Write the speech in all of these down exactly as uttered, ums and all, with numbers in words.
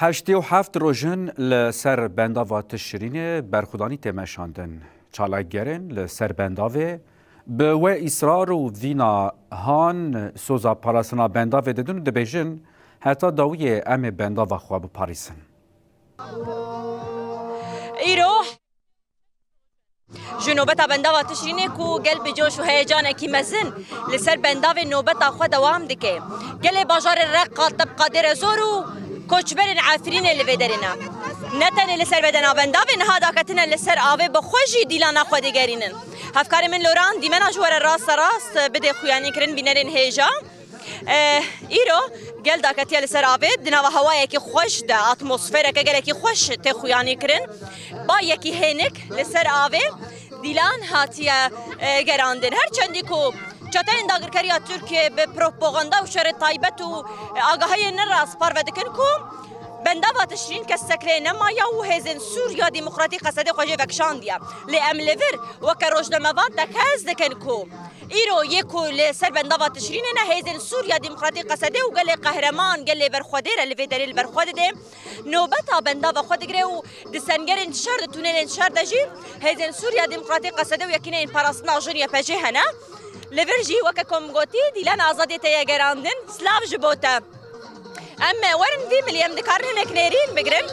Heştê û heft rojin li ser bendava Tişrînê berxwedanî tê meşandin. Çalakgerên li ser bendavê bi we îsrar û vîna han soza parastina bendavê didin û dibêjin, heta dawiyê em ê bendava xwe biparîzin. Îro ji nobeta bendava Tişrînê ku gel bi coş û heyecanekî mezin li ser bendavê nobeta xwe dewam dike. Gelê bajarê Reqa, Tebqa, Dêrezor û koçberên Efrînê li vê derê ne. Ne tenê li ser bedena bendavê niha daketine li ser avê bi xwe jî dîlana xwe digerînin. Hevkarê min Loran dîmena ji we re rasterast bidê xuyanîkirin bînerên hêja. Eh, îro gel daketiye li ser avê, di nava hewayekî xweş de, atmosfereke gelekî xweş tê xuyanî kirin. Bayekî hênik li ser avê dîlan hatiye, eh, gerandin. Her çendî ku çeteyên dagirkeriya Tirkiyê bi propaganda û şerê taybet û, eh, agahiyên nerast parve dikin ku bendava Tişrîn kesekirê nemaye û hêzên Sûriya Demokratîk Qesedê xwe jê vekişandiye. Lê em li vir weke rojnamevan tekez dikin ku Îro yê ku li ser bendava Tişrînê ne, hêzên Sûriya Demokratîk Qesedê û gelê qehreman, gelê berxwedêr e, li vê derê li ber xwe dide. Nobeta bendava xwe digire û di sengerên şer, di tûnelên şer de jî hêzên Sûriya Demokratîk Qesedê û Yekîneyên Parastina Jin, Y P J, hene. Li vir jî weke ku min gotî, dîlana azadiyê tê ye gerandin. Silav ji bo te. Em werin vî milî, em dikarin hinek nêrîn bigirin.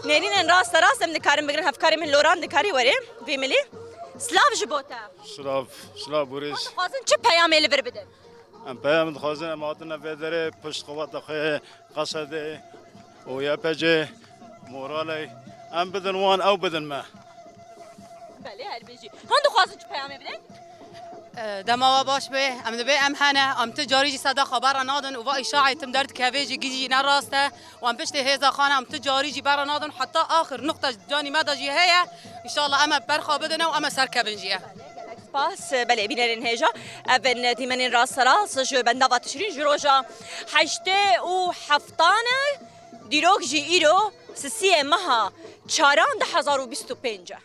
Nêrînên rasterast em dikarin bigirin. Hevkarê min Loran dikarî were vî milî. Silav ji bo te. Silav, silav Bûrîz. Em dixwazin çi peyamê li vir bidin? Em peyam dixwazin, em hatine vê derê pişt qeweta xwe Qesedê û Y P G moralê em bidin wan, ew bidin me. Belê, her bijî. Hûn dixwazin çi peyamê bidin? E, dema we baş be, em dibê em hene, em ti carî jî seda xwe berre nadin û va îşaê tim derdikeve jî gî jî ne rast e û em piştê hêza xwe ne, em ti carî jî berre nadin, heta axir nuqte canî me de jî heye. Înşallah em ê berxwe bidin û em ê serkevin jî. Spas, belê, bînerên hêja. Ev in dîmenên rasterast ji bendava Tişrîn ji roja heştê û heftan e. Dîrok jî îro sisiyê meha çaran du hezar û bîst û pênc e.